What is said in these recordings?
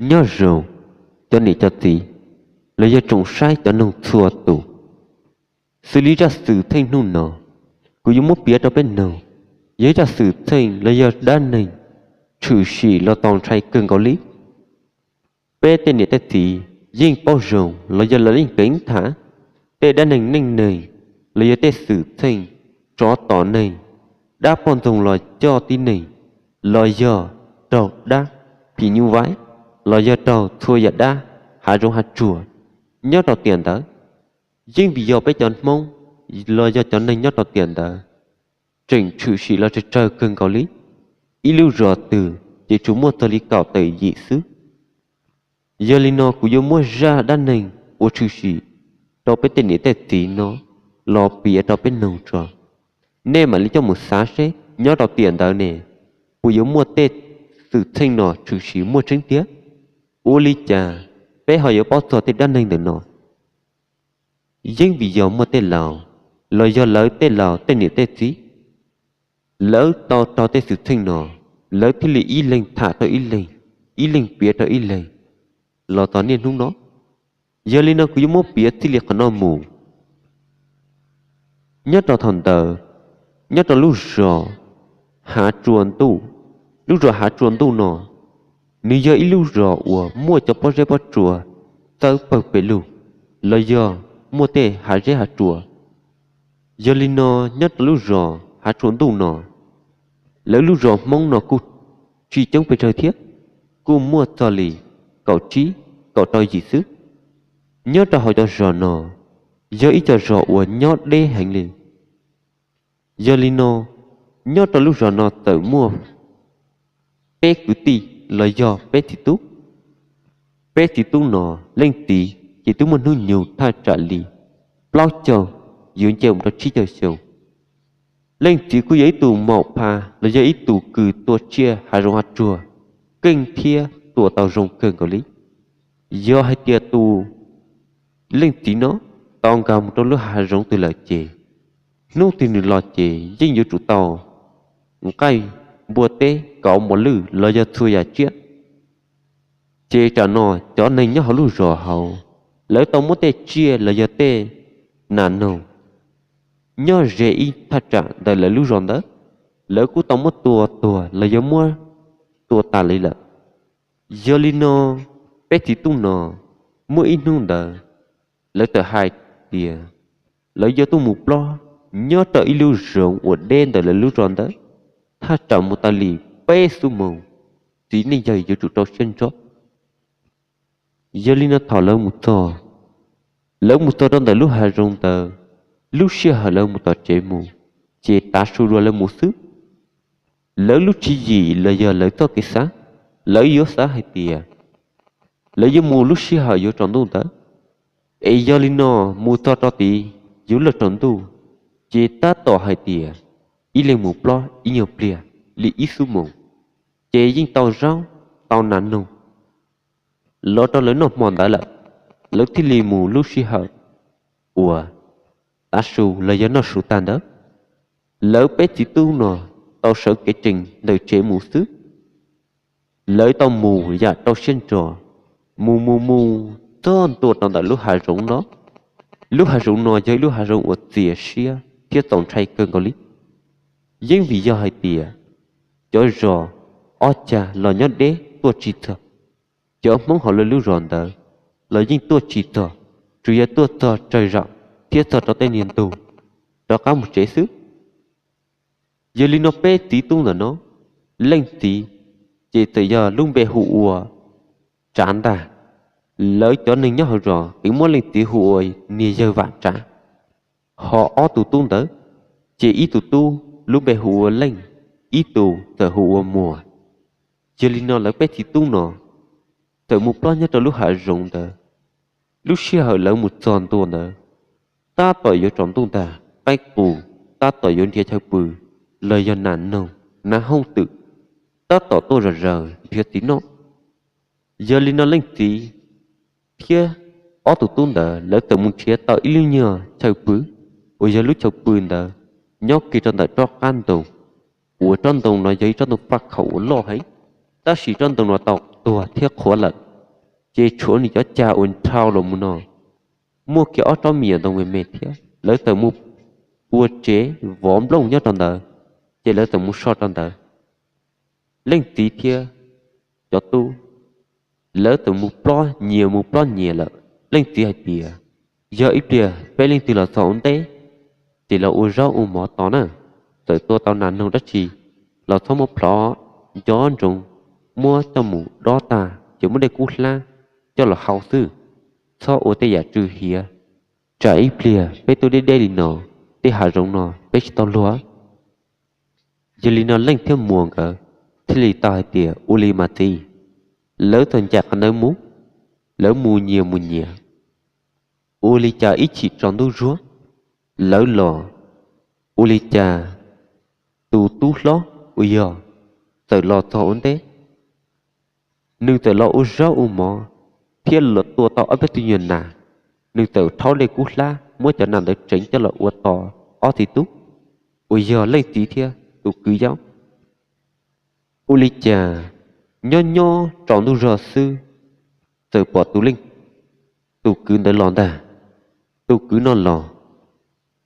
Nyob zoo cov niam cov txiv los yog tsoom saib cov noog txhua tus. Xws li zaj xwm txheej hnub no, kuv yuav muab piav rau peb noog, yog ib zaj xwm txheej los yog dab neeg tshwm sim los txaus ntshai kawg nkaus li. Peb tej niam tej txiv yeej paub zoo los yog lawv yeej keev tham, tej dab neeg neej neeg los yog tej xwm txheej tsov tom neeg, dab poj ntxoog los coj tib neeg, los yog raug dab phim nyuj vaib, los yog raug txhua yam dab hav zoov hav tsuag nyob rau tiam ntawd. Yeej vim yog peb cov Hmoob los yog cov neeg nyob rau tiam ntawd tseem tshwm sim los tsawg tsawg kawg nkaus li, ib lub zos twg ces tsuas muaj txog li kaum tawm yim xwb. Yog li no kuv yuav muab zaj dab neeg uas tshwm sim rau peb tej niam tej txiv no los piav rau peb noog tso, nej mam li coj mus xav seb nyob rau tiam ntawd ne, puas yuav muaj tej xwm txheej no tshwm sim muaj tseeb tiag. Ua li cas peb ho yuav paub txog tej dab neeg ntawm no? Yeej vim yog muaj tej laus los yog lawv tej laus tej niam tej txiv, lawv tau raug tej xwm txheej no, lawv thiaj li ib leeg tham rau ib leeg, ib leeg piav rau ib leeg los txog niaj hnub no. Yog li no kuv yuav muab piav txij li qhov no mus. Nyob rau thaum ntawd, nyob rau lub zos Hav Tsua Ntuj, lub zos Hav Tsua Ntuj no, nws yog ib lub zos uas muaj cov pob zeb pob tsuas txawb pawg pes lug, los yog muaj tej hav zeb hav tsuas. Yog li no, nyob rau lub zos Hav Tsua Ntuj no, lawv lub zos Hmoob no kuj tsis coob pes tsawg thiab, kuj muaj txog li kaum tsib, kaum rau yim xwb. Nyob rau hauv cov zos no, yog ib co zos uas nyob deb heev li. Yog li no, nyob rau lub zos no txawm muaj peb kwv tij los yog peb txiv tub. Peb txiv tub no, leej txiv ces twb muaj hnub nyoog thaj tsam li plaub caug yuav nce mus rau tsib caug xyoo. Leej txiv kuj yog ib tug maum pha los yog ib tug kws tua tsiaj hav zoov hav tsuag keej thiab tua tau zoo kawg nkaus li. Yog hais tias tus leej txiv no tau nkag mus rau lub hav zoov twg lawm ces, hnub twg nws los ces yeej yuav tsum tau nqaij, npua teb, kauv, mos lwj los yog txhua yam tsiaj. Ces tsam no cov neeg nyob hauv lub zos hauv, lawv tau muab tej tsiaj los yog tej nas noog nyob ze ib thaj tsam ntawm lawv lub zos ntawd, lawv kuj tau muab tua tuag los yog muab tua tas li lawm. Yog li no, peb txiv tub no muaj ib hnub ntawd, lawv txawm hais tias lawv yuav tuaj mus plob nyob rau ib lub zoov uas deb ntawm lawv lub zos ntawd, thaj tsam mus tau li peb xuab moos, txiv neej yawg yuav tsum rau siab ntso. Yog li no thaum lawv mus txog, lawv mus txog rau ntawm lub hav zoov ntawd, lub sij hawm lawv mus tom tsev mus, ces tav su dua lawv mus xwb. Lawv lub tswv yim los yog lawv txoj kev xav, lawv yuav xav hais tias lawv yuav mus lub sij hawm yuav tsaus ntuj ntawd. Es yog li no, mus txog rau tid yuav luag tsaus ntuj, ces tab tom hais tias ib leeg mus plob ib nyuag pliag li ib xuab moos, ces yeej tau zaub tau nas noog los rau lawv noj hmo ntawd lawm. Lawv thiaj li mus lub sij hawm uas tav su los yog noj su tag ntawd. Lawv peb txiv tub no tau sawv kev tsees ntawm tsev mus xwb. Lawv tau mus yam rau siab ntso, mus mus mus txog ntua rau ntawm lub hav zoov no. Lub hav zoov no yog ib lub hav zoov uas txias siab thiab txaus ntshai kawg nkaus li. Yeej vim yog hais tias cov zos ob cag los nyob deb tuaj tsis txog, cov Hmoob hauv lawv lub zos ntawd los yeej tuaj tsis txog, tsuas yog tuaj txog tsawg zaum thiab txog rau tej niag ntug rov qab mus tsev xwb. Yog li no peb txiv tub ntawm no, leej txiv ces txawm yog lub npe hu ua Tsav ntag. Lawv cov neeg nyob hauv zos twb muab leej txiv hu ua niag yawg Vam Tsav. Ho ob tug tub ntawd, ces ib tug tub lub npe hu ua Leej, ib tug txawm hu ua Muas. Yog li no lawv peb txiv tub no txawm mus plob nyob rau lub hav zoov ntawd. Lub sij hawm lawv mus txog ntua ntawd, tab tom yuav tsaus ntuj ntag, qaib qus tab tom yuav nrhiav chaw pw los yog nas noog nas hooj twm tab tom tuaj zom zaws nrhiav txiv noj. Yog li no leej txiv thiab ob tug tub ntawd lawv txawm mus nrhiav tau ib lub nyuag chaw pw, uas yog lub chaw pw ntawd nyob kiag rau ntawm tsob qab ntoo, uas tsob ntoo no yog ib tsob ntoo faj khaum uas loj heev, tab sis tsob ntoo no tau tuag thiab qhuav lawm. Ces tshuav nws cov cag uas nrhau los mus no, muaj kiag ob tsob me nyuam ntoo me me thiab. Lawv txawm mus ua tsev vov nplooj nyob rau ntawd, ces lawv txawm mus so rau ntawd. Leej txiv thiab cov tub, lawv txawm mus plob nyias mus plob nyias lawm. Leej txiv hais tias, yog ib pliag peb leej twg los txog ua ntej, ces los ua zaub ua mov tos na. Txawm tua tau nas noog dab tsi los txhob muab plhov, nco ntsoov muab coj mus dob tag ces muab dej kub hlab coj los hau xwb, txhob ua tej yam tsw hiav, tsam ib pliag peb tuaj deb deb li no, tej hav zoov no peb tsis tau luag. Yog li no Leej thiab Muas nkawd thiaj li tau hais tias, ua li mas txiv. Lawv txawm ncaim qhov ntawd mus, lawv mus nyias mus nyias. Ua li cas ib chim tsaus ntuj zuag, lawv los, ua li cas tus tub hlob uas yog txawm los txog ua ntej, nws txawm los ua zaub ua mov thiab tua tau ob peb tug nyuag nas. Nws txawm rhaub dej kub hlab muab cov nas ntawd tseev coj los ua tos ob txiv tub uas yog leej txiv thiab tus kwv yau. Ua li cas nyob nyob tsaus ntuj zog xwb, txawm pom tus leej, tus kwv ntawd los ntag. Tus kwv no los,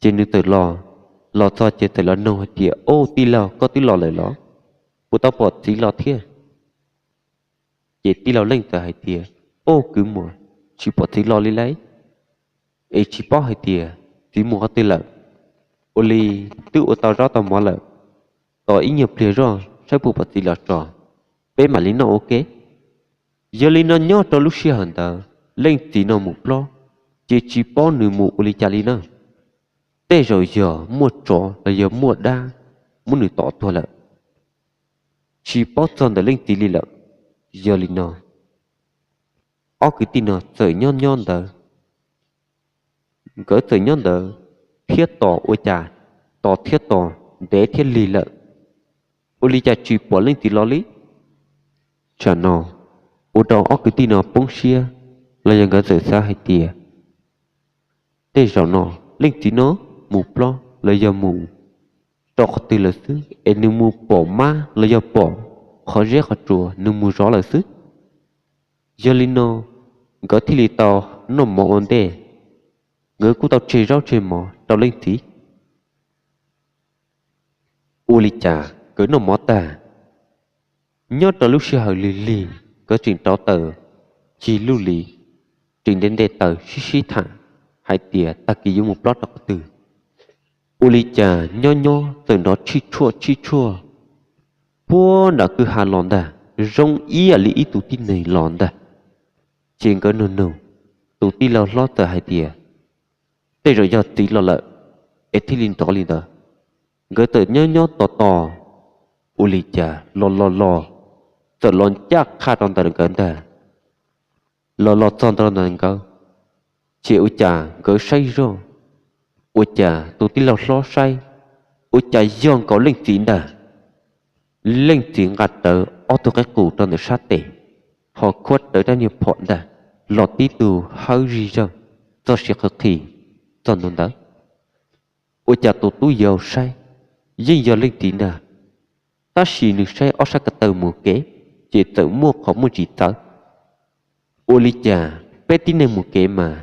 ces nws txawm los, los txog ces txawm los nug hais tias, o tij laug, koj twb los lawm los? Kuv tau pom txiv los thiab. Ces tij laug Leej txawm hais tias, o kwv Muas, tsis pom txiv los li lauj, es tsis paub hais tias txiv mus qhov twg lawm. Ua li twb ua tau zaub tau mov lawm, tos ib nyuag pliag zoj saib puas pom txiv los tso, peb mam li noj ua ke. Yog li no nyob rau lub sij hawm ntawd leej txiv no mus plob, ces tsis paub nws mus ua li cas li na. Tej zaum yog muaj tsov los yog muaj dab muab nws tom tuag lawm, tsis paub txog ntawm leej txiv li lawm. Yog li no ob kwv tij no txawm nyob nyob ntawd, nkawd txawm nyob ntawd thiab tos ua cas tos thiab tos ntev thiab lig lawm, ua li cas tsis pom leej txiv los li. Tsam no ua rau ob kwv tij no poob siab, los yog nkawd txawm xav hais tias, tej zaum no leej txiv no mus plob los yog mus rau qhov twg lawm xwb es nws mus pom mab los yog pom qhov zeb qhov tsua nws mus zov lawm xwb. Yog li no nkawd thiaj li tau noj mov ua ntej, nkawd kuj tau tseg zaub tseg mov rau leej txiv. Ua li cas nkawd noj mov tag, nyob rau lub sij hawm lig lig nkawd tseem rauv taws cig luj li, tseem nte nte taws sib sib tham hais tias tag kis yuav mus plob rau qhov twg. Ua li cas nyob nyob txawm nrov tshij tshuaj tshij tshuaj puag nram kwj ha los ntag, zoo ib yam li ib tug tib neeg los ntag. Ces nkawd nug nug, tus tij laug hlob txawm hais tias, tej zaum yog txiv los lawm es thiaj li nrov li ntawd. Nkawd txawm nyob nyob tos tos, ua li cas los los los, txawm los ncaj qha rau ntawm nkawd ntag. Los los txog ntawm nkawd, ces ua cas nkawd saib zoj, ua cas tus tij laug hlob saib, ua cas yog nkaus leej txiv ntag. Leej txiv nqa rawv ob tug qaib qus rau ntawm sab tes, ho khuab rawv rab niag phom ntag, los tib tug hawb zig zawg, txog siav qhwv qhi txog ntua ntawd. Ua cas tus tub yau saib, yeej yog leej txiv ntag, tab sis nws saib ob sab ko taw mus kev, ces txawm muaj qhov muaj ntsis txawv. Ua li cas peb tib neeg mus kev mas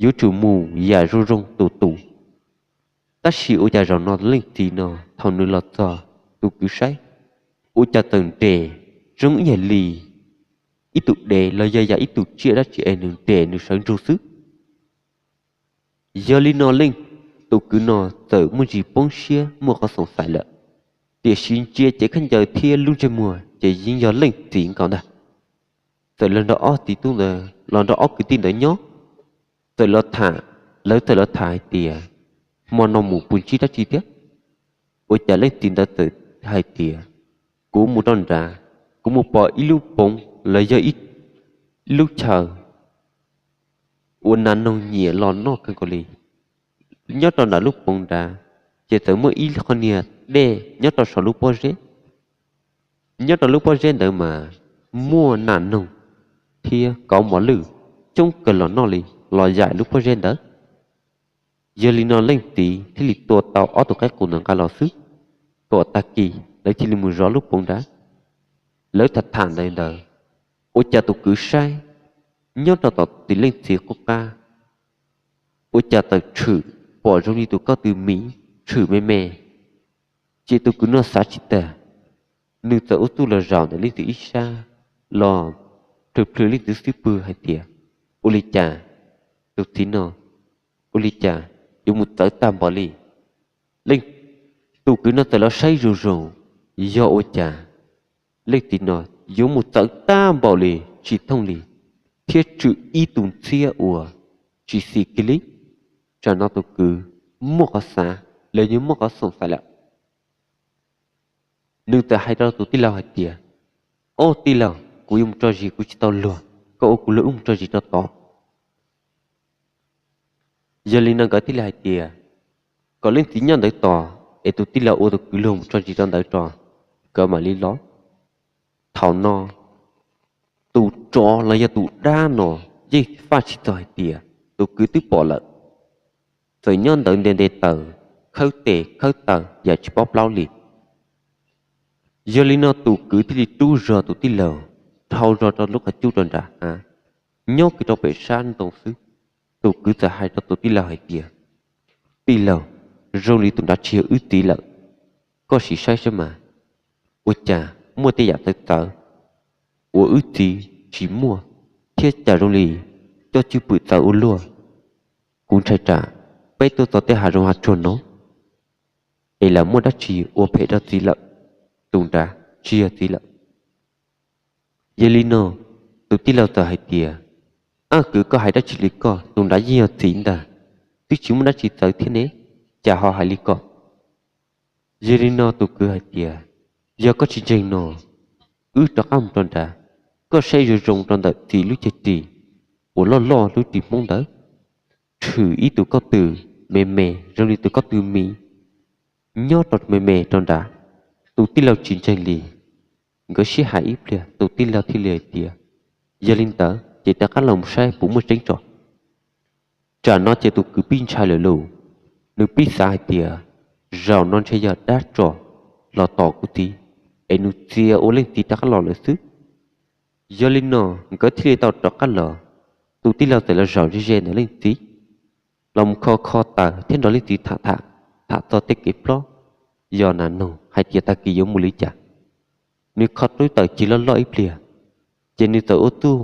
yuav tsum mus yam zoo zoo tus tus. Tab sis ua cas zaum no leej txiv no thaum nws los txog tus kwv saib, ua cas txawm nres zoo ib yam li ib tug dev los yog yam ib tug tsiaj dab tsi es nws nres nws sawv ntsug xwb. Yog li no leej, tus kwv no txawm muaj ntsis poob siab muaj qhov xoom xaiv lawm, tiam sis ntsia cev khaub ncaws thiab lub ntsej muag ces yeej yog leej txiv nkaus ntag. Txawm los nrog ob txiv tub ntawd los nrog ob kwv tij ntawd nyob, txawm los tham, lawv txawm los tham hais tias, hmo no mus puas ntsib dab tsi thiab? Ua cas leej txiv ntawd txawm hais tias, kuv mus rau nrad, kuv mus pom ib lub poov los yog ib lub chaw ua nas noog nyiam los noj kawg nkaus li. Nyob rau nram lub poov nrad, ces txawm muaj ib qho niag dej nyob rau saum lub pob zeb. Nyob rau lub pob zeb ntawd mas muaj nas noog thiab kauv mos lwj coob kawg los noj li, los yaim lub pob zeb ntawd. Yog li no leej txiv thiaj li tua tau ob tug qaib qus ntawd nqa los xwb, kom tag kis lawv cia li mus zov lub poov nrad. Lawv tham tham ntawd ntawd, ua cas tus kwv saib, nyob rau tom tus leej txiv qub qab, ua cas txawm tshwm pom zoo li tus kauj tw miv tshwm me me. Ces tus kwv no xav tsis tag, nws txawm ua txuj los zaum ntawm leej txiv ib sab los plhws plhws leej txiv xub pwg hais tias, ua li cas tus txiv no, ua li cas yuav mus txawv tag npaum li. Leej, tus kwv no txawm los saib zoo zoo, yog ua cas leej txiv no yuav mus txawv tag npaum li tsis thooj li, thiab tshwm ib tus ntxhiab uas tsis xim kiag li. Tsam no tus kwv muaj qhov xav los yog muaj qhov xoom xav lawm. Nws txawm hais rau tus tij laug hais tias, ob tij laug, kuv yuav mus tso zis kuv tsis tau luag, koj ua kuv luag wb mus tso zis rau tod. Yog li no nkawd thiaj li hais tias kom leej txiv nyob ntawd tos es tus tij laug ua tus kwv luag mus tso zis rau ntawd tso, nkawd mam li los. Thaum no tus tsov los yog tus dab no yeej faj tsis txog hais tias tus kwv twb pom lawm, txawm nyob ntawd nte nte taws, khawb tes khawb taw yam tsis paub plaub li. Yog li no tus kwv thiaj li rub zog tus tij laug dhau zog rau lub qhov cub rau nram hav, nyob kiag rau pem sab ntoo xwb. Tus kwv txawm hais rau tus tij laug hais tias, tij laug, zoo li tus nrad tsis yog wb txiv lawm, koj sim saib saib mas, ua cas muaj tej yam txawv txawv uas wb txiv tsis muaj, thiab cas zoo li coj cwj pwm txawv ua luaj. Kuv ntshai tsam peb tuaj txog tej hav zoov hav tsuag no es lawv muaj dab tsi ua phem rau txiv lawm, tus nrad tsis yog txiv lawm. Yog li no tus tij laug txawm hais tias, ab kwv, koj hais dab tsi li koj, tus nrad yeej yog txiv ntag, twb tsis muaj dab tsi txawv thiab ne, cas ho hais li ko. Yog li no tus kwv hais tias, yog koj tsis ntseeg no, wb rov qab mus rau nrad, koj saib zoo zoo rau ntawm txiv lub cag ris uas loj loj lub ris hmoob ntawd, tshwm ib tug kauj tw me me zoo li tus kauj tw miv nyob rau me me rau nrad. Tus tij laug tsis ntseeg li, nkawd sib hais ib pliag tus tij laug thiaj li hais tias, yog li ntawd ces rov qab los mus saib puas muaj tseeb tso. Tsam no ces tus kwv pib ntshai lawm lauj, nws pib xav hais tias, zaum no ntshe yog dab tsov los tom kuv txiv, es nws txia ua leej txiv rov qab los lawm xwb. Yog li no nkawd thiaj li tau rov qab los. Tus tij laug txawm los zaum ze ze ntawm leej txiv, los mus kho kho taws thiab nrog leej txiv tham tham, tham txog tej kev plob, yog nas noog hais tias tag kis yuav mus li cas. Nws kho tub taws cig loj loj ib pliag, ces nws txawm ua txuj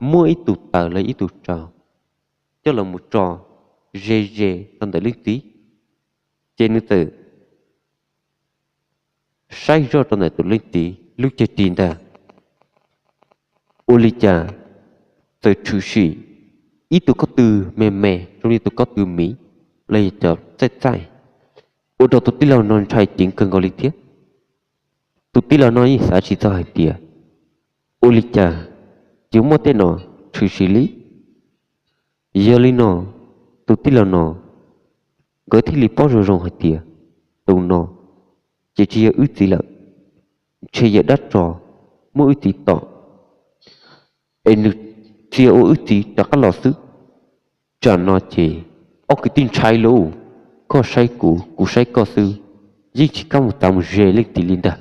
muab ib tug taws los ib tug rau coj los mus tso ze ze rau ntawm leej txiv. Ces nws txawm saib zoj rau ntawm tus leej txiv lub cag ris ntag, ua li cas txawm tshwm sim ib tug kauj tw me me zoo li tus kauj tw miv los yog cov txaij txaij, ua rau tus tij laug no ntshai ceev kawg nkaus li thiab. Tus tij laug no yeej xav tsis txog hais tias, ua li cas yuav muaj tej no tshwm sim li. Yog li no tus tij laug no nkawd thiaj li paub zoo zoo hais tias, tus no ces tsis yog wb txiv lawm, ntshe yog dab tsov muab wb txiv tom, es nws txia ua wb txiv rov qab los xwb. Tsam no ces ob kwv tij ntshai lauj, koj saib kuv, kuv saib koj xwb, yeej tsis kam mus txav mus ze leej txiv li ntag.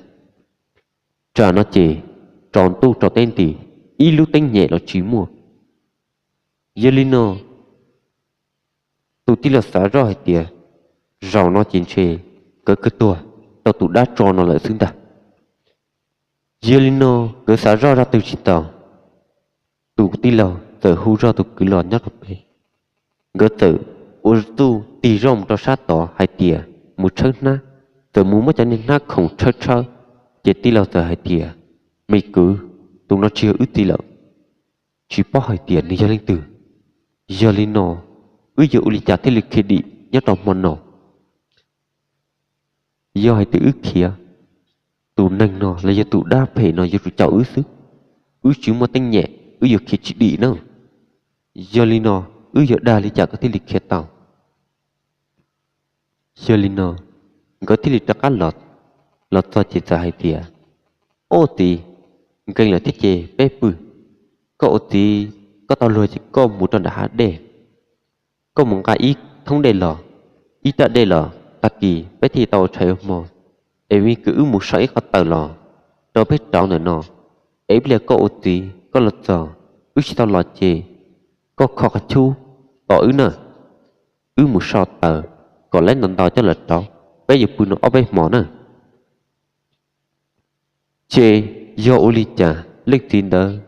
Tsam no ces tsaus ntuj tsaus teb nti, ib lub teeb nyem los tsis muaj. Yog li no tus tij laug xav zoj hais tias, zaum no ces ntshe nkawd kawg tuag rau tus dab tsov no lawm xwb ntag. Yog li no nkawd xav zoj zaj twg tsis tau, tus tij laug txawm hu zoj tus kwv los nyob rau pem. Nkawd txawm ua txuj tig zoj mus rau sab tod hais tias mus tshawb hnab, txawm mus muab cov niag hnab khoom tshawb tshawb, ces tij laug txawm hais tias, me kwv, tus no tsis yog wb txiv lawm, tsis paub hais tias nws yog leej twg. Yog li no wb yuav ua li cas thiaj li khiav dim nyob rau hmo no? Yog hais tias wb khiav, tus neeg no los yog tus dab phem no yuav tsum caum wb xwb. Wb tsis muaj teeb nyem, wb yuav khiav tsis dim na. Yog li no wb yuav dag li cas koj thiaj li khiav tau? Yog li no nkawd thiaj li rov qab los, los txog ces txawm hais tias, ob txiv, nkees lawm thiab ces peb pw. Koj ua txiv, koj tau luag ces koj mus rau nram hav dej, koj mus nqa ib thoob dej los, ib rab dej los, tag kis peb thiaj tau ua tshais ua hmo. Es me kwv, wb mus sau ib qho taws los rau peb rauv ntawm no, es ib pliag koj ua txiv koj los txog, wb tsis tau los ces koj kho qhov cub tos wb na, wb mus sau taws kom lawv ntau ntau coj los rauv, peb yuav pw no ob peb hmo na. Ces yog ua li cas leej txiv ntawd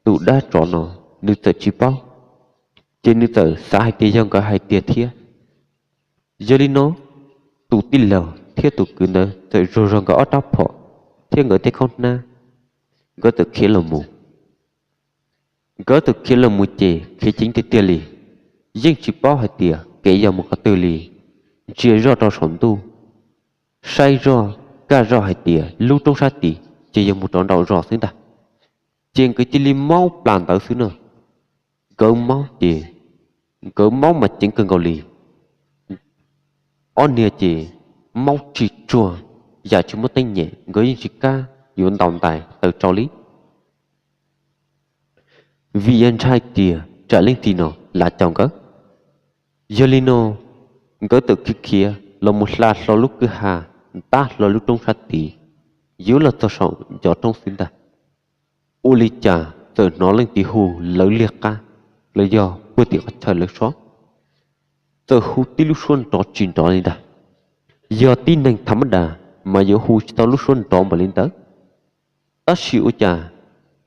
tus dab tsov no nws txawm tsis paub, ces nws txawm xav hais tias yog nkawd hais tiag thiab. Yog li no, tus tij laug thiab tus kwv ntawd txawm zuag zog nkawd ob rab phom thiab nkawd tej khaub hnab, nkawd txawm khiav los mus. Nkawd txawm khiav los mus ces khiav ceev tiag tiag li, yeej tsis paub hais tias kev yog mus qhov twg li. Ntsia zoj rau saum ntuj, saib zoj, kaj zog hais tias lub roob sab tid ces yog mus rov nraum zos xwb ntag. Ces nkawd cia li maub plas ntawd xwb no. Nkawd maub ces, nkawd maub mas ceev kawg nkaus li. Ob niag ces maub tsis tsuag, yam tsis muaj teeb nyem, nkawd yeej tsis kam yuav ntaus ntais taws rau li. Vim yog ntshai tias tsam leej txiv no lam caum nkawd. Yog li no, nkawd txawm khiav khiav los mus hla hlo lub kwj ha, ntab hlo lub roob sab tid, yuav los txog saum ncov roob xwb ntag. Ua li cas txawm hnov leej txiv hu lawv liag qab, los yog puag tim qhov chaw lawv sob, txawm hu tib lub suab nrov tsis nrov li ntag. Yog tib neeg tham mab das mas yuav hu tsis tau lub suab nrov npaum li ntawd. Tab sis ua cas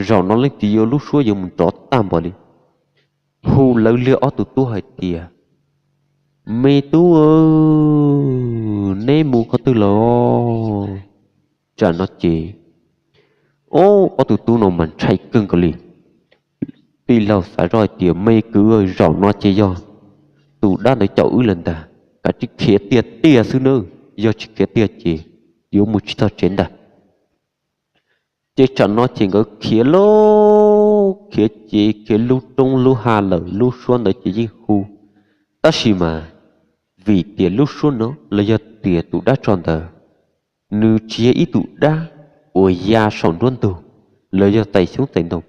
zaum no leej txiv yuav lub suab yuav mus nrov tag npaum li, hu lawv liag ob tug tub hais tias, me tub, neb mus qhov twg lawm? Tsam no ces, ob tug tub no mas ntshai kawg nkaus li. Tij laug xav zoj hais tias, me kwv, zaum no ces yog tus dab ntawd caum wb lawm ntag, kav tsij khiav tiag tiag xwb nawb, yog tsis khiav tiag ces yuav mus tsis txog tsev ntag. Ces tsam no ces nkawd khiav lauj, khiav ces khiav lub roob lub ha lawm, lub suab ntawd ces yeej hu. Tab sis mas vim tias lub suab no los yog tias tus dab tsov ntawd, nws tsis yog ib tug dab uas ya saum nruab ntug los yog txais xyoob txais ntoo.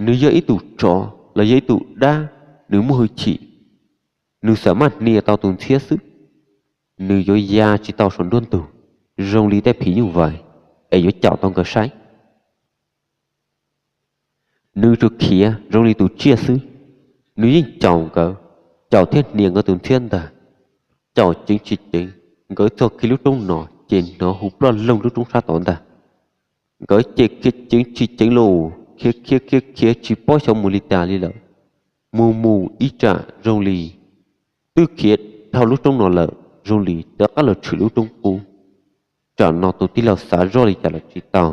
Nws yog ib tug tsov los yog ib tug dab, nws muaj hwj chim, nws xam maj hnia tau tus ntxhiab xwb. Nws yuav ya tsis tau saum nruab ntug zoo li tej phim nyuj vais es yuav caum tau nkawd saib. Nws tsuas khiav zoo li tus tsiaj xwb, nws yeej caum nkawd, caum thiab hnia nkawd tus ntxhiab ntag. Caum ceev tsis ceev, nkawd txog kiag lub roob no ces hnov hu ploj loog lub roob sab tod ntag. Nkawd ces khiav ceev tsis ceev los khiav khiav khiav khiav tsis paub xyov mus li cas li lawm. Mus mus ib tsam zoo li twb khiav dhau lub roob no lawm, zoo li rov qab los tshwm lub roob qub. Tsam no tus tij laug xav zoj li cas los tsis tau,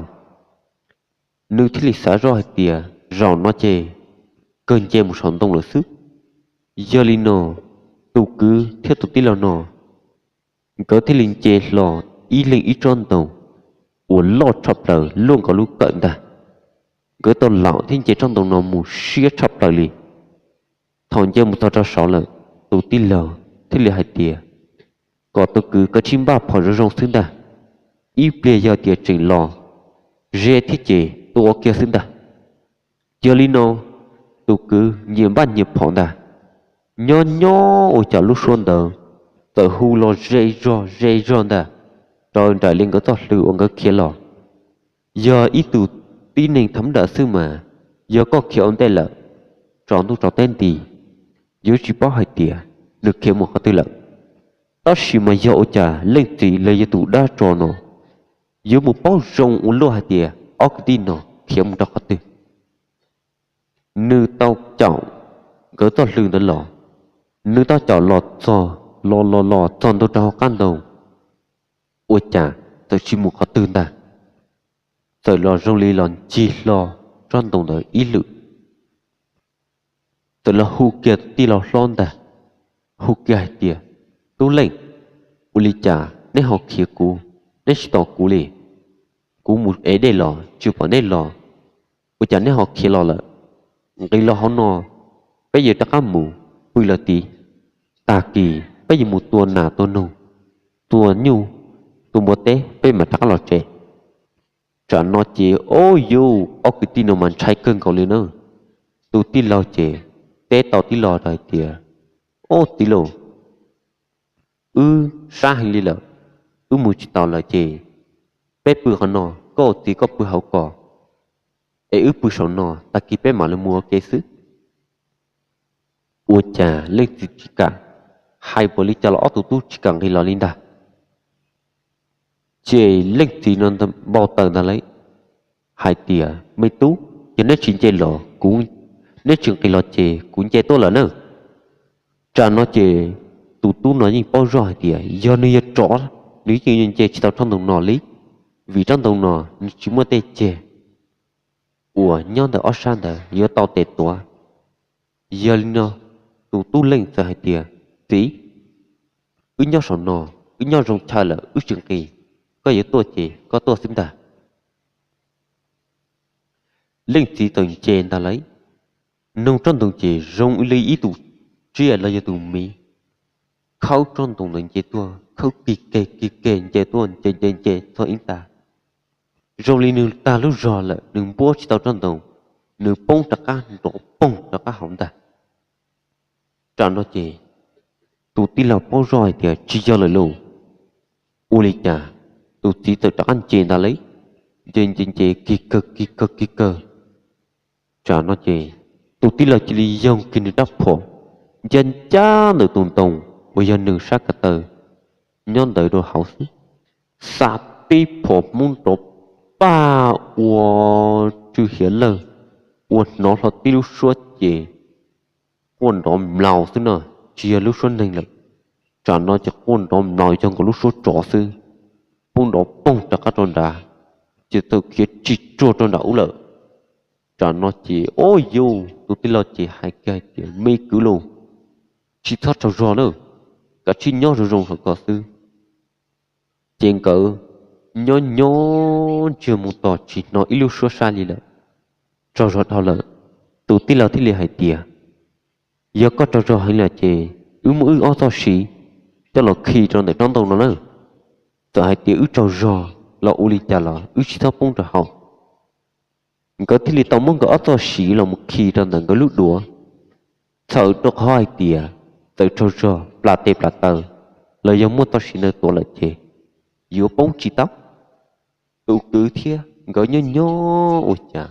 nws thiaj li xav zoj hais tias zaum no ces kawg nce mus saum ntoo lawm xwb. Yog li no, tus kwv thiab tus tij laug no nkawd thiaj li nce hlo ib leeg ib tsob ntoo uas loj tshaj plaws luaj nkaus lub kawm ntag. Nkawd tau laum thiab nce tsob ntoo no mus siab tshaj plaws li. Thaum nce mus txog rau saud lawm, tus tij laug thiaj li hais tias, kom tus kwv kav tsij npaj phom zoo zoo xwb ntag, ib pliag yog tias tseem los ze thiab ces tua kiag xwb ntag. Yog li no, tus kwv nyias npaj nyias phom ntag. Nyob nyob ua cas lub suab ntawd txawm hu los ze zog ze zog ntag, raws nraim li nkawd txoj hlwb uas nkawd khiav los. Yog ib tug tib neeg tham dam xwb mas, yog koj khiav ua ntej lawm, tsaus ntuj tsaus teb nti, yuav tsis paub hais tias nws khiav mus qhov twg lawm. Tab sis mas yog ua cas leej txiv los yog tus dab tsov no yuav mus paub zoo ua luaj hais tias ob kwv tij no khiav mus rau qhov twg. Nws tau caum nkawd txoj hlwb ntawd los, nws tau caum los txog, los los los txog ntua rau hauv qab ntoo, ua cas txawm tsis mus qhov twg ntag. Txawm los zoo li los ncig hlo tsob ntoo ntawd ib lwm, txawm los hu kiag tij laug hlob ntag, hu kiag hais tias, tub Leej, ua li cas neb ho khiav kuv, neb tsis tos kuv li? Kuv mus ev dej los tsis pom neb los, ua cas neb ho khiav los lawm? Nqis los hauv no, peb yuav rov qab mus pw lawm tid. Tag kis peb yuav mus tua nas tua noog, tua nyuj, tua npua teb peb mam rov qab los tsev. Tsam no ces ob yus ob kwv tij no mas ntshai kawg nkaus li na. Tus tij laug ces teb tau tij laug hais tias, ob tij laug, wb sab heev li lawm, wb mus tsis tau lawm ces peb pw qhov no, koj ua txiv koj pw hauv ko, es wb pw saum no, tag kis peb mam li mus ua ke xwb. Ua cas leej txiv tsis kam, hais npaum li cas los ob tug tub tsis kam nqis los li ntag. Ces leej txiv no npau taws ntag lauj, hais tias, Me tub, yog neb tsis nce los, neb tsis nqis los ces kuv nce tuaj lawm na. Tsam no ces tus tub no yeej paub zoj hais tias yog nws yog tsov, nws yeej yuav nce tsis tau tsob ntoo no li, vim tsob ntoo no nws tsis muaj tej ceg uas nyob ntawm ob sab ntawd yuav tau tes tuav. Yog li no, tus tub leej txawm hais tias, Txiv, wb nyob saum no, wb nyob zoo chaw lawm, wb tsis nqis, koj yuav tuaj ces koj tuaj xwb ntag. Leej txiv txawm nce ntag lauj, noog tsob ntoo ces zoo li ib tug tsiaj los yog tus miv khawb tsob ntoo ntawd nce tuaj, khawb kig keg kig keg nce tuaj, nce nce nce txog ib nta, zoo li nws tag lub zog lawm, nws npuab tsis tau tsob ntoo, nws poob rov qab nrov poog rov qab hauv ntag. Tsam no ces tus tij laug paub zoj hais tias tsis yog lawm lauj. Ua li cas tus txiv txawm rov qab nce ntag lauj, nce nce nce kig kawg kig kawg kig kawg. Tsam no ces tus tij laug cia li yoog kiag nws rab phom ncaj ncaj ntawm tus ntoo uas yog nws sab ko taw nyob ntawd rau hauv xwb, xa tib phom hmoob nrov pag ua tsw hiav lawj, ua hnov hlo tib lub suab ces quaj nrov mlaus xwb no, tsis yog lub suab neeg lawm. Tsam no ces quaj nrov mlaus yog nkaus lub suab tsov xwb, poob nrov poog rov qab rau nrad, ces txawm khiav tsis tsuag rau nram ub lawm. Tsam no ces, o yus tus tij laug ces hais kiag hais tias, Me kwv lauj, tsis txhob tsaug zog na, kav tsij nyob zoo zoo saum ko xwb. Ces nkawd nyob nyob ntsiag mus tos tsis hnov ib lub suab sab li lawm, tsaug zog dhau lawm. Tus tij laug thiaj li hais tias, Yog koj tsaug zog heev lawm ces wb muab wb ob txoj siv coj los khi rau ntawm tsob ntoo no na. Txawm hais tias wb tsaug zog los ua li cas los wb tsis txhob poob rau hauv. Nkawd thiaj li tau muab nkawd ob txoj siv los mus khi rau ntawm nkawd lub duav, txhawm rau qhov hais tias txawm tsaug zog plam tes plam taw los yog muaj txoj siv ntawd tuav lawm ces yuav poob tsis tau. Tus kwv thiab nkawd nyob nyob ua cas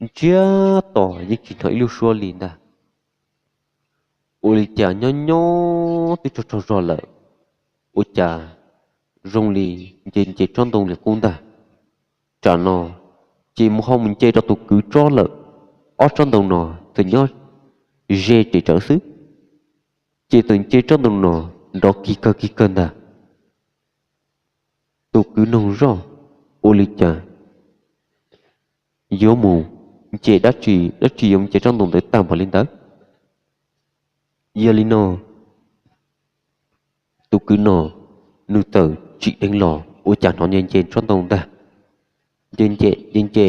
ntsiag to yeej tsis hnov ib lub suab li ntag. Ua li cas nyob nyob twb tsaug tsaug zog lawm, ua cas zoo li nce nce tsob ntoo li qub ntag. Tsam no ces mus ho mus nce rau tus kwv tsob lawm, ob tsob ntoo no txawm nyob ze tes tsawv xwb, ces txawm nce tsob ntoo no nrov kig kawg kig kawg ntag. Tus kwv noog zoj, ua li cas yuav mus nce dab tsi, dab tsi yuav mus nce tsob ntoo ntawd tag npaum li ntawd? Yog li no tus kwv no nws txawm tsim dheev los ua cas hnov nce nce tsob ntoo ntag. Nce nce nce nce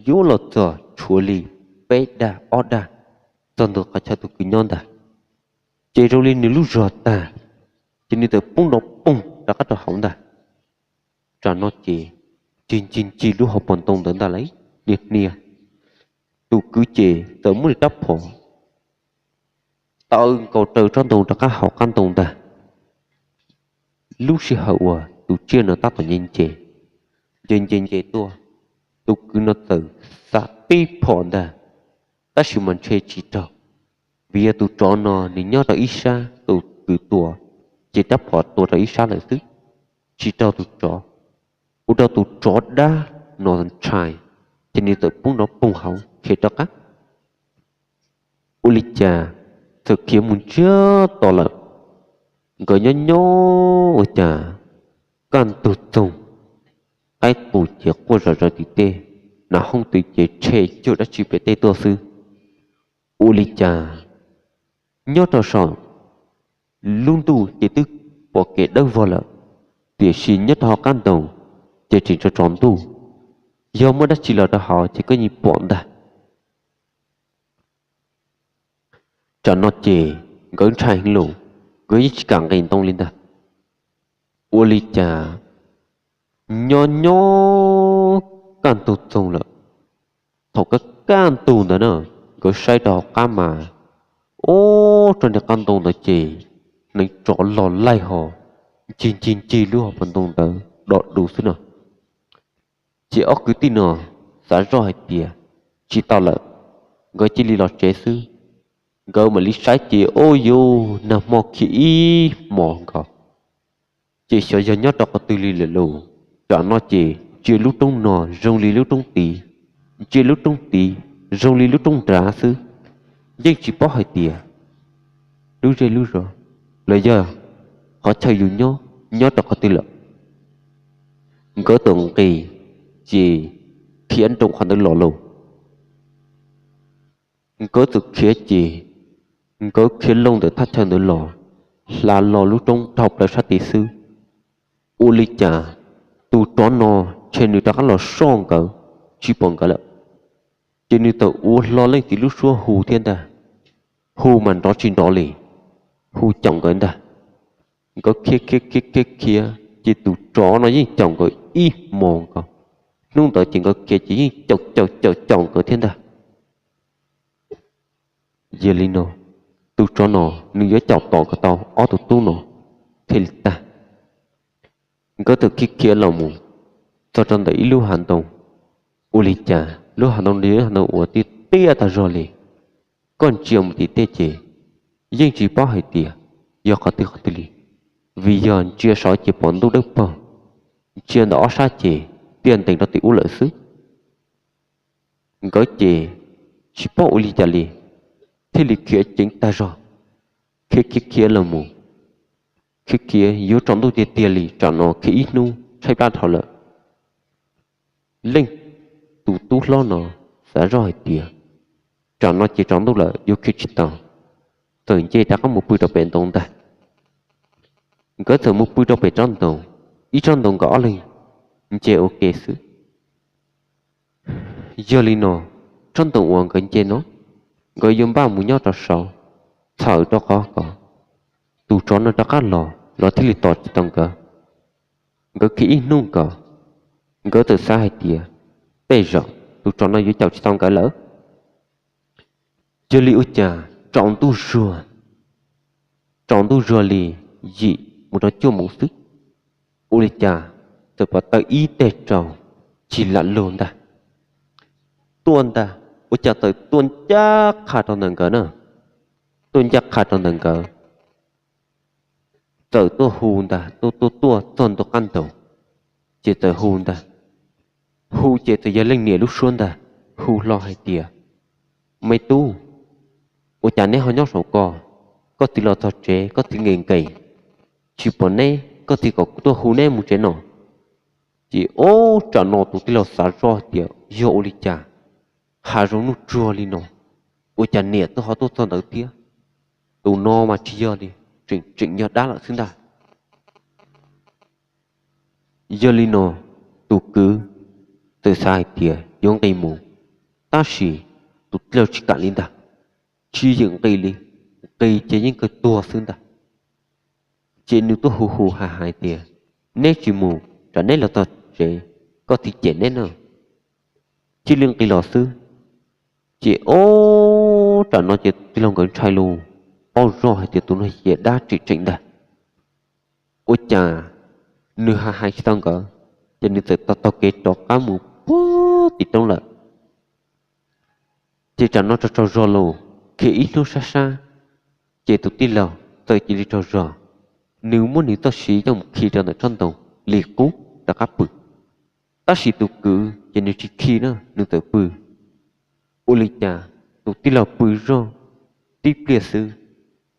yuav los txog tshuav li peb dag ob dag txog ntawm qhov chaw tus kwv nyob ntag, ces zoo li nws lub zog tag, ces nws txawm poob nrov poog rov qab rau hauv ntag. Tsam no ces ncig ncig ncig lub hauv paus ntoo ntawd ntag lauj, niag hnia. Tus kwv ces txawm muab nws rab phom taw nkaus raws tsob ntoo rov qab hauv qab ntoo ntag. Lub sij hawm uas tus tsiaj no tab tom nce nce, nce nce nce tuaj, tus kwv no txawm xa tib phom ntag, tab sis mas ntshe tsis raug, vim yog tus tsov no nws nyob rau ib sab, tus kwv tua ces rab phom tua rau ib sab lawm xwb, tsis raug tus tsov, ua rau tus tsov dab no ntshai, ces nws txawm poob nrov poog hauv khiav rov qab. Ua li cas txawm khiav mus ntsiag to lawm, nkawd nyob nyob ua cas kaj ntug txoog, qaib qus ces quaj zom zaws tim tej, nas hoob twm ces tshe cuag dab tsi pem tej tuaj xwb. Ua li cas nyob rau saum lub ntuj ces twb pom kev dawb vog lawm, tiam sis nyob rau hauv qab ntoo ces tseem tsaus tsaus ntuj, yog muaj dab tsi los rau hauv ces koj yeej pom ntag. Tsam no ces nkawd ntshai heev lawm, nkawd yeej tsis kam nqis ntoo li ntag. Ua li cas nyob nyob kaj ntug txoog lawm, thaum kaj kaj ntug ntawd na, nkawd saib rau hauv qab mas, ub, rau niag qab ntoo ntawd ces hneev tsov los laij ho ncig ncig ncig lub hauv paus ntoo ntawd do du xwb no. Ces ob kwv tij no xav zoj hais tias tsis tau lawm, nkawd cia li los tsev xwb. Nkawd mam li saib ces ua cas nag hmo khiav ib hmos nkaus. Ces xyov yog nyob rau qhov twg li lawm lauj, tsam no ces ntsia lub roob no zoo li lub roob tid, ntsia lub roob tid zoo li lub roob nrad xwb. Yeej tsis paub hais tias lub zej lub zos los yog qhov chaw yus nyob nyob rau qhov twg lawm. Nkawd txawm nqis ces khiav nroos qhov ntawd los lauj. Nkawd txawm khiav ces nkawd khiav loo ntawm thaj chaw ntawd los, hla los lub roob dhau plaws sab tid xwb. Ua li cas tus tsov no ntshe nws rov qab los soj nkawd, tsis pom nkawd lawm. Ces nws txawm ua hlo leej txiv lub suab hu thiab ntag, hu mas nrov tsis nrov li, hu caum nkawd ntag. Nkawd khiav khiav khiav khiav khiav ces tus tsov no yeej caum nkawd ib hmos nkaus. Hnub ntawd ces nkawd khiav ces yeej caum caum caum caum nkawd thiab ntag. Yog li no, tus tsov no nws yuav caum tom kom tau ob tug tub no thiaj li tag. Nkawd txawm khiav khiav los mus txog rau ntawm ib lub hav ntoo. Ua li cas lub hav ntoo no yog lub hav ntoo uas tiaj tiaj tag zog li. Koj ntsia mus tim tej ces yeej tsis paub hais tias yog qhov twg qhov twg li, vim yog ntsia saud ces pom ntuj dawb paug, ntsia ntawm ob sab ces tiaj ntees rau tim ub lawm xwb. Nkawd ces tsis paub ua li cas li, thiaj li khiav ceev tag zog, khiav khiav khiav los mus, khiav khiav yuav tsaus ntuj tiag tiag li, tsam no khiav ib hnub tshaib plab dhau lawm. Leej tus tub hlob no xav zoj hais tias tsam no ces tsaus ntuj lawm yuav khiav tsis tau, txawm nce rov qab mus pw rau pem ntoo ntag. Nkawd txawm mus pw rau pem tsob ntoo, ib tsob ntoo nkawd ob leeg nce ua ke xwb. Yog li no, tsob ntoo uas nkawd nce no, nkawd yuav npaj mus nyob rau saud, txhawm rau qhov kom tus tsov no rov qab los los thiaj li tos tsis tau nkawd. Nkawd khiav ib hnub nkaus, nkawd txawm xav hais tias tej zaum tus tsov no yuav caum tsis tau nkawd lawm. Yog li ua cas tsaus ntuj zuag, tsaus ntuj zuag li yim mus rau cuaj moos xwb, ua li cas txawm pom tawm ib teg rau cig lam lug ntag tuaj ntag. Ua cas txawm tuaj ncaj qha rau ntawm nkawd na, tuaj ncaj qha rau ntawm nkawd, txawm tuaj hu ntag, tuaj tuaj tuaj txog ntua qab ntaus, ces txawm hu ntag. Hu ces txawm yog leej niam lub suab ntag, hu hlo hais tias, Me tub, ua cas neb ho nyob saum ko? Koj txiv los txog tsev koj txiv nqes nqes, tsis pom neb, koj txiv kom kuv tuaj hu neb mus tsev no. Ces ua tsam no tus tij laug xav zoj hais tias yog ua li cas hav zoov nuj tsuag li no, ua cas niam tuaj ho tuaj txog ntawd thiab? Tus no mas tsis yog li, tseem tseem yog dab lawm xwb ntag. Yog li no, tus kwv txawm xav hais tias yuav nqis mus, tab sis tus tij laug tsis kam li ntag, tsis yeem nqis li, nqis ces yeej kawg tuag xwb ntag. Ces nws tuaj hu hu hais hais tias, Neb tsis mus, tsam neb los txog tsev koj txiv cem neb na. Cia li nqis los xwb. Ces ua tsam no ces tus tij laug nkawd ntshai lus, paub zoj hais tias tus no yog dab tseem tseem ntag. Ua cas nws hais hais tsis tau nkawd, ces nws txawm taug taug kev rov qab mus puag tim roob lawm. Ces tsam no tsaug tsaug zog los, khiav ib hnub sab sab, ces tus tij laug txawm cia li tsaug zog, nws muab nws txoj siv coj mus khi rau ntawm tsob ntoo li qub rov qab pw. Tab sis tus kwv ces nws tsis khi na, nws txawm pw. Ua li cas tus tij laug pw zog tib pliag xwb,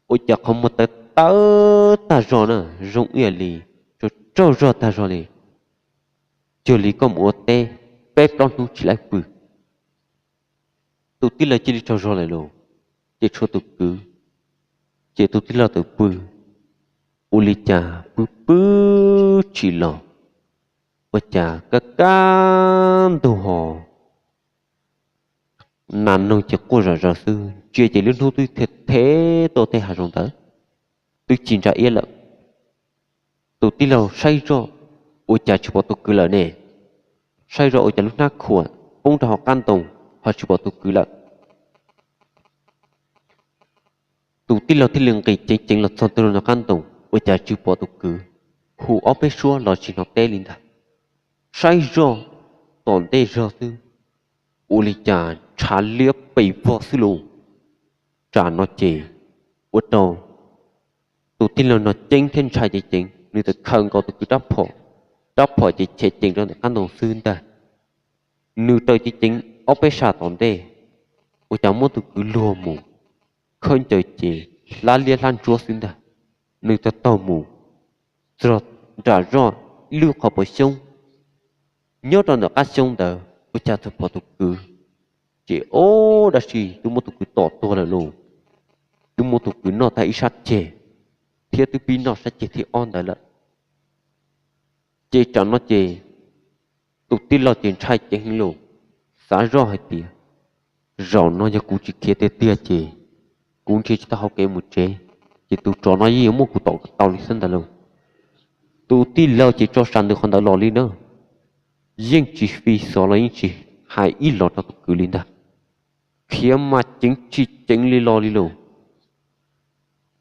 ua cas qhov muag tawv tawv tag zog na, zoo ib yam li tsaug tsaug zog tag zog li, cuag li koj mus ua teb peb plaub hnub tsis laib pw. Tus tij laug cia li tsaug zog lawm los, ces tshuav tus kwv, ces tus tij laug txawm pw. Ua li cas pw pw tsis los, ua cas kaj kaj ntug ho nas noog ces quaj zom zaws xwb, ntsia ces lub hnub twb the tuaj tej hav zoov ntawd, twb ci ntsa iab lawm. Tus tij laug saib zoj, ua cas tsis pom tus kwv lawm ne? Saib zoj ua cas lub hnab khuam poob rau hauv qab ntoo, ho tsis pom tus kwv lawm. Tus tij laug thiaj li nqis ceev ceev los txog ntua rau qab ntoo, ua cas tsis pom tus kwv, hu ob peb suab los tsis hnov teb li ntag. Saib zoj tom ntej zog xwb, ua li cas ntshav liab pes vog xwb lauj. Tsam no ces ua rau tus tij laug no ceeb thiab ntshai ceev ceev, nws txawm khaws nkaus tus kwv rab phom, rab phom ces chev cees rau ntawm qab ntoo xwb ntag. Nws raws ceev ceev ob peb sab tom ntej, ua cas muab tus kwv luag mus, khaub ncaws ces hlab liab hlab ntsuab xwb ntag. Nws taug taug mus txog nram zoj ib lub qhov pov xyoob, nyob rau ntawm qab xyoob ntawd ua cas txawm pom tus kwv, ces ob dab tsi twb muab tus kwv tom tuag lawm lauj. Twb muab tus kwv noj tag ib sab ceg, thiab twb pib noj sab ceg thib ob ntawd lawm. Ces tsam no ces tus tij laug ces ntshai ceev heev lauj, xav zoj hais tias, zaum no yog kuv tsis khiav tiag tiag ces kuv nrhiav tsis tau hauv kev mus tsev, ces tus tsov no yeej yuav muab kuv tom tau li xwb ntag lauj. Tus tij laug ces tso sam ntws qhov ntawd los li na, yeej tsis fi xov los yeej tsis hais ib los rau tus kwv li ntag. Khiav mas ceev tsis ceev li los li lauj.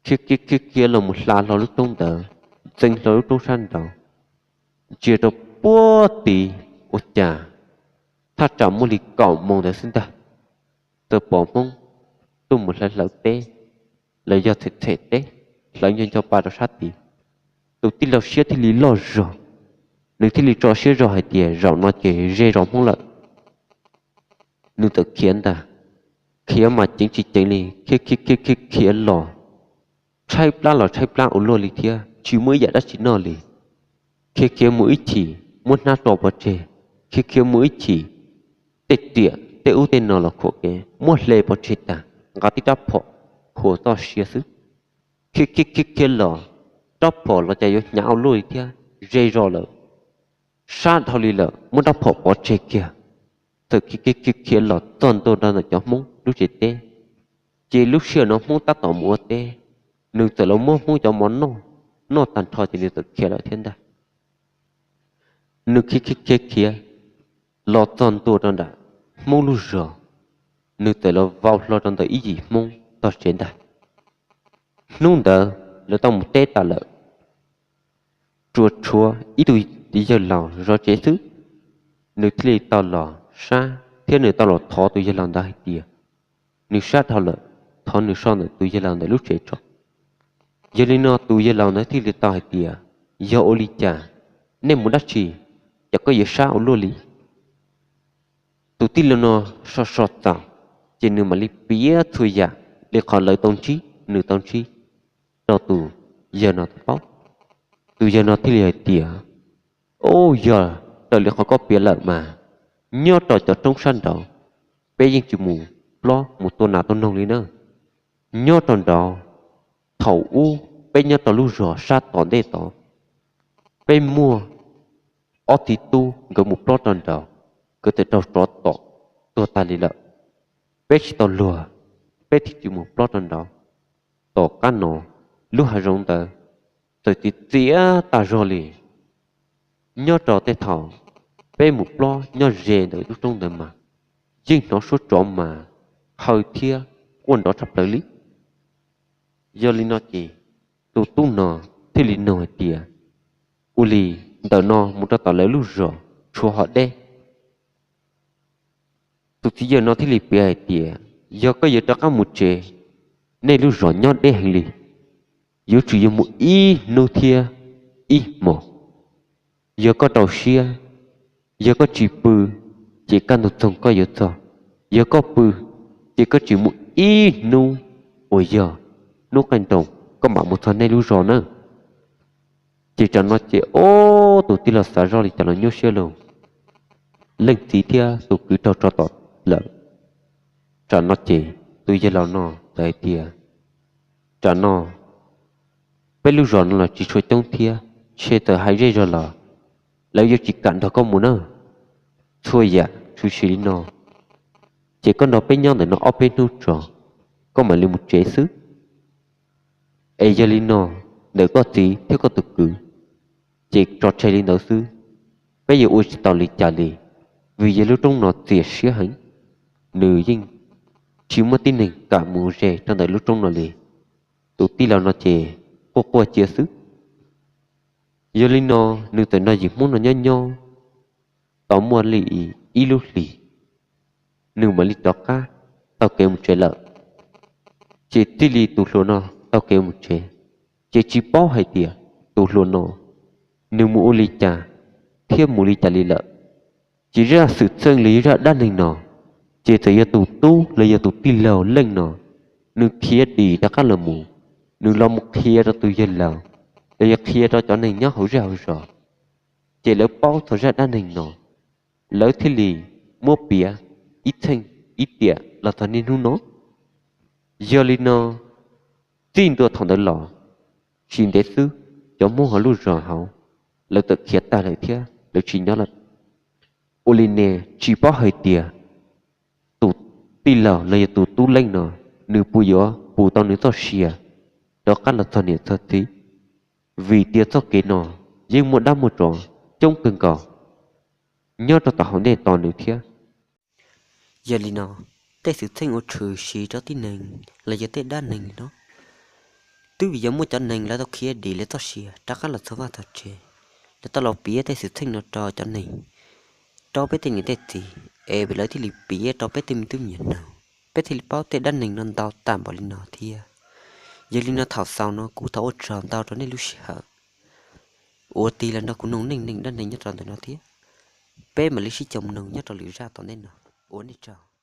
Khiav khiav khiav khiav los mus hla hlo lub roob ntawd, ntxeev hlo lub roob sab nraud, ntsia rau puag tid, ua cas thaj tsam muaj li kaum moos ntawd xwb ntag, txawm pom Hmoob tuaj mus hlawv hlawv teb, los yog txhem txhem teb, hlawv nco nco pa rau sab tid. Tus tij laug siab thiaj li loj zog, nws thiaj li tso siab zog hais tias zaum no ces ze zos Hmoob lawm. Nws txawm khiav ntag, khiav mas ceev tsis ceev li, khiav khiav khiav khiav khiav los, tshaib plab los tshaib plab ua luaj li thiab tsis muaj ib yam dab tsi noj li. Khiav khiav mus ib chim muab hnab tso pov tseg, khiav khiav mus ib chim tej riam tej ub tej no los khuam kev muab hle pov tseg tag, nqa tib rab phom khuam txoj sia xwb. Khiav khiav khiav khiav los, rab phom los cas yuav hnyav ua luaj li thiab ze zos lawm, sab dhau li lawm muab rab phom pov tseg kiag, txawm khiav khiav khiav khiav los txog ntua rau ntawm cov Hmoob lub tsev teb. Ces lub sij hawm no Hmoob tab tom mus ua teb, nws txawm los muab Hmoob cov mov noj, noj tag nrho ces nws txawm khiav lawm thiab ntag. Nws khiav khiav khiav khiav los txog ntua rau nram Hmoob lub zos, nws txawm los vau hlo rau ntawm ib yim Hmoob tog tsev ntag. Hnub ntawd lawv tau mus teb tas lawm, tsuas tshuav ib tug yawg laus zov tsev xwb. Nws thiaj li tau los sab thiab nws tau los thov tus yawg laus ntawd hais tias nws sab dhau lawm, thov nws so ntawm tus yawg laus ntawd lub tsev tso. Yog li no tus yawg laus ntawd thiaj li tau hais tias, yog ua li cas nej mus dab tsi, cas koj yuav sab ua luaj li? Tus tij laug no so so txaus, ces nws mam li piav txhua yam li qhov lawv tau ntsib nws tau ntsib rau tus yawg no tau paub. Tus yawg no thiaj li hais tias, o, yog raws li qhov koj piav lawm mas, nyob rau cov roob sab nraud peb yeej tsis mus plob mus tua nas tua noog li na. Nyob rau nraud, thaum ub peb nyob rau lub zos sab tom ntej tod, peb muaj ob txiv tub nkawd mus plob rau nraud, nkawd txawm raug tsov tom tuag tag li lawm. Peb tsis tau luag, peb thiaj tsis mus plob rau nraud. Tom qab no lub hav zoov ntawd txawm txias txias tag zog li. Nyob rau tej thaum peb mus plob nyob ze ntawm lub roob ntawd mas yeej hnov suab tsov mas haw thiab quaj nrov tshaj plaws li. Yog li no ces tus tub no thiaj li nug hais tias, ua li ntawm no mus rau tom lawv lub zos tshuav ho deb? Tus txiv yawg no thiaj li piav hais tias, yog koj yuav rov qab mus tsev, nej lub zos nyob deb heev li, yuav tsum yuav mus ib hnub thiab ib hmos. Yog koj rau siab, yog koj tsis pw, ces kaj ntug txoog koj yuav txog. Yog koj pw, ces koj tsis mus ib hnub uas yog hnub qaij nroos koj mam mus txog nej lub zos na. Ces tsam no ces ob tug tij laug xav zoj li cas los nyuaj siab lauj. Leej txiv thiab tus kwv raug tsov tom lawm. Tsam no ces tus yawg laus no txawm hais tias, tsam no peb lub zos no los tsis tshua coob thiab, ntshe txawm hais zej zog los lawv yuav tsis kam nrog koj mus na. Txhua yam tshwm sim li no, ces koj nrog peb nyob ntawm no ob peb hnub tso, koj mam li mus tsev xwb. Es yog li no, ntawm koj txiv thiab koj tus kwv, ces tso tseg li ntawd xwb. Peb yuav ua tsis tau li cas li, vim yog lub roob no txias siab heev, nws yeej tsis muaj tib neeg kam mus ze rau ntawm lub roob no li. Tus tij laug no ces quaj quaj cia xwb. Yog li no, nws txawm nrog yim Hmoob no nyob nyob tau muaj li ib lub hlis, nws mam li rov qab taug kev mus tsev lawm. Ces txij li tus hluas no taug kev mus tsev, ces tsis paub hais tias tus hluas no nws mus ua li cas thiab mus li cas li lawm. Ces zaj xwm txheej los yog zaj dab neeg no, ces txawm yog tus tub los yog tus tij laug leej no, nws khiav dim rov qab los mus, nws los mus qhia rau tus yawg laus, los yog qhia rau cov neeg nyob hauv zej hauv zos, ces lawv paub txog zaj dab neeg no, lawv thiaj li muab piav ib txheej ib tiam los txog niaj hnub no. Yog li no, txij ntua thaum ntawd los, tsis ntev xwb, cov Hmoob hauv lub zos hauv, lawv txawm khiav tag lawm thiab lawv tsis nyob lawm. Ua li ne, tsis paub hais tias tus tij laug los yog tus tub leej no, nws puas yuav pus tau nws txoj sia rov qab los txog niam txog txiv, vim tias txoj kev no yeej muaj dab muaj tsov coob kawg nkaus nyob rau tom hauv ntej tos nws thiab. Yog li no, tej xwm txheej uas tshwm sim rau tib neeg los yog tej dab neeg li no, twb vim yog muaj cov neeg lawv tau khiav dim lawv txoj sia rov qab los txog vaj txog tsev, lawv tau los piav tej xwm txheej no rau cov neeg, rau peb tej niam tej txiv, es lawv thiaj li piav rau peb tej me tub me nyuam mloog, peb thiaj li paub tej dab neeg no ntau tag npaum li no thiab. Yog li no thaum xaus no kuv thov ua tsaug ntau rau nej lub sij hawm uas tig los nrog kuv mloog neej neeg dab neeg nyob rau ntawm no thiab. Peb mam li sib koom mloog nyob rau lwm zaj tom ntej no. Ua nej tsaug.